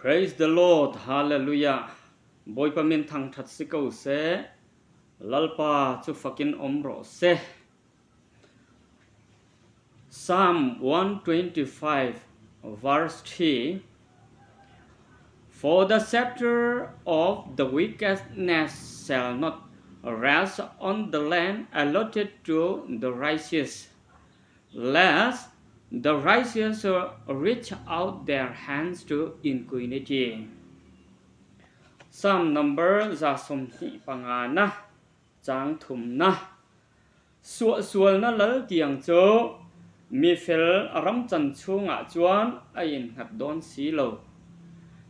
Praise the Lord, Hallelujah. Bawipa min thangṭhat si ko seh. Lalpa cu fakin um rawh seh. Psalm 125 verse 3 For the scepter of the wickedness shall not rest on the land allotted to the righteous, lest the righteous reach out their hands to iniquity. Psalm number 125 na caang thumnak. Suahsualnak lal tiang cu mifel ramcan chungah cun a in hngat dawn si lo.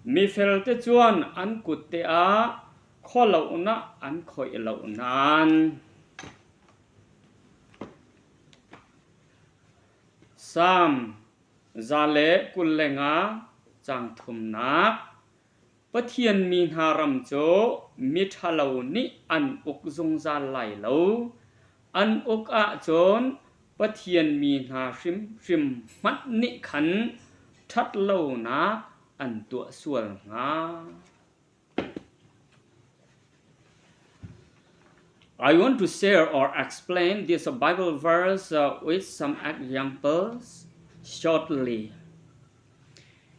Mifel te cun an kut te ah khualohnak an khoih lo nain. Salm 125 caang thumnak. Pathian mi hna ram cu miṭhalo nih an uk zungzal lai lo. An uk ahcun Pathian mi hna hrimhrim hmanh nih khan ṭhatlonak an tuah sual hnga. I want to share or explain this Bible verse with some examples shortly.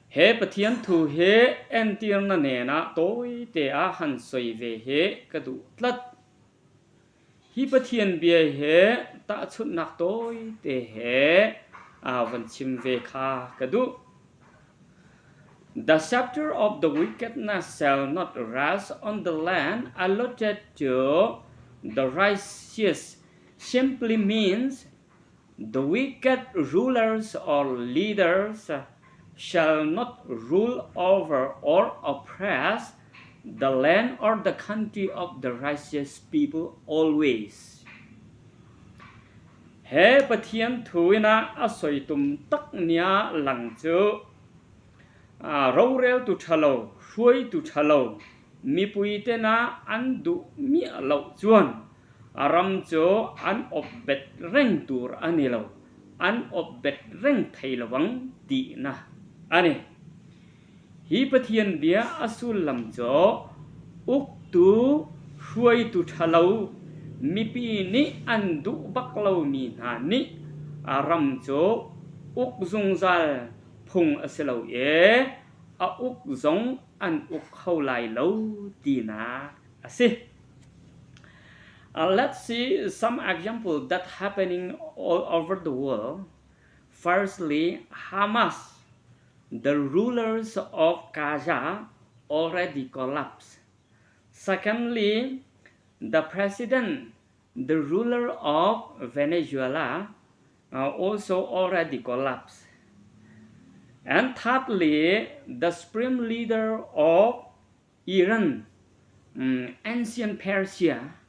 He Pathian thu hi entirna nena tawite ah han sawi ve hi ka duh tlat. Hi Pathian bia hi tahchunhnak tawite he van chim ve kha ka duh. The scepter of the wickedness shall not rest on the land allotted to the righteous simply means The wicked rulers or leaders shall not rule over or oppress the land or the country of the righteous people always. He Pathian thu in a soi tum tak nia lang cu rorel tu ṭhalo, hruaitu ṭhalo, mipui te na an duh miah lo chuan A ram cu an awpbet reng tur a ni lo, an awpbet reng thei lovang tinak a ni. Hi Pathian bia a sullam cu uktu hruaitu ṭhalo mipi nih an duh bak lomi hna nih a ram cu uk zungzal phung a si lo i a uk zong an uk kho lai lo tinak a si. Let's see some example that happening all over the world. Firstly, Hamas, the rulers of Gaza, already collapsed. Secondly, the president, the ruler of Venezuela, also already collapsed. And thirdly, the supreme leader of Iran, ancient Persia,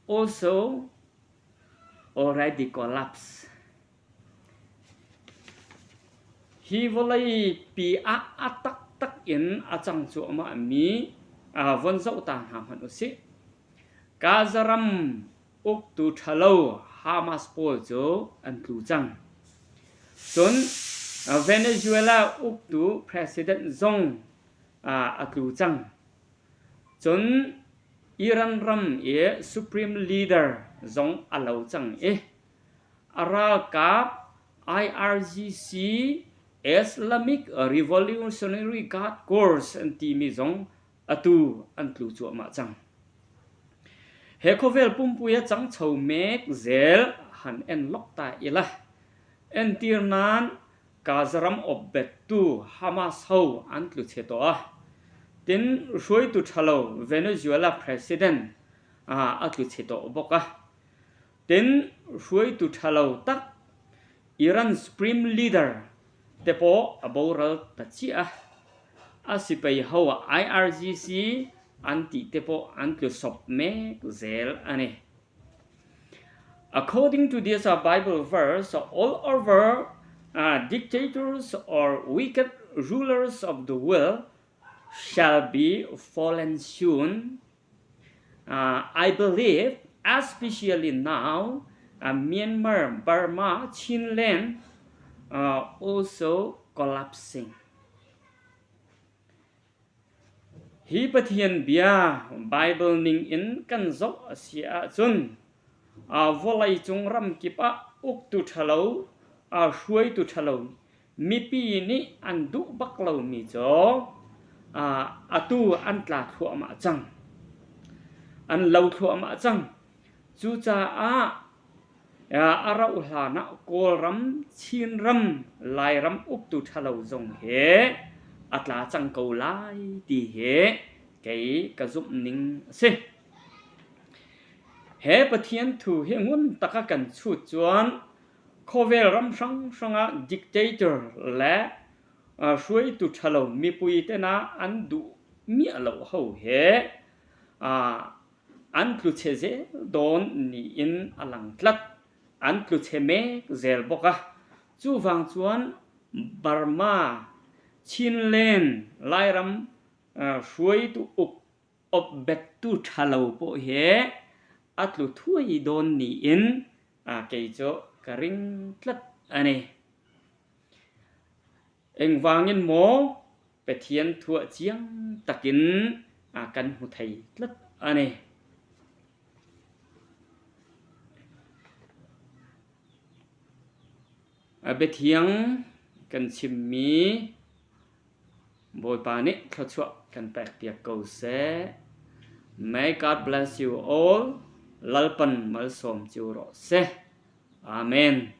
also already collapsed. Hi vawlei pi ah a taktak in a cang cuahmah mi von zoh ta hna hmanh usih. Gaza ram uktu ṭhalo Hamas pawl cu an tlu cang. Cun Venezuela uktu president zong a tlu cang. Cun Iran ram i supreme leader zong a lo cang i a ralkap IRGC Islamic Revolutionary Guard Corps an timi zong atu an tlu cuahmah cang. He khawvel pumpui a cangcho mek zel han en lok ta ila. Entir nan Gaza ram opbettu Hamas ho an tlu che to a. Tin hruaitu thalo Venezuela president a tlu che to bok a. Tin hruaitu thalo tak Iran supreme leader te pawh a boral ta chiah a. A sipai ho ah IRGC an tih te pawh an tlu sawp mek zel a ni. According to this Bible verse, all over dictators or wicked rulers of the world shall be fallen soon. I believe, especially now, Myanmar, Burma, Chinland also collapse. collapsing. Hi Pathian bia Bible ning in kan zoh a si ahcun vawleicung ramkip ah uktu ṭhalo, hruaitu ṭhalo mipi nih an duh bak lomi cu atu an tla thluahmah cang. An lo thluahmah cang. Cucaah A rauh hlan ah Kawlram, Chinram, Lairam uktu ṭhalo zong hi a tla cang ko lai ti hi kei ka zumh ning a si. He Pathian thu hi ngun tak a kan chut cun khawvel ram hranghrang ah dictator le hruaitu ṭhalo mipui te hna an duh miah lo ho hi An tluche zel dawn niin a lang tlat. An tluche mek zel bawk a. Chuvang chuan Burma, Chinland, Lairam hruaitu uk awpbettu tha lo pawh hi a tlu thuai dawn niin kei cu ka ring tlat a ni. Engvangin maw Pathian thuah chiang takin a kan hmu thei tlat a ni. A biathiang kan chimmi Bawipa nih thluachuah kan pekpiak ko seh. May God bless you all. Lalpan malsawm cio rawh seh. Amen.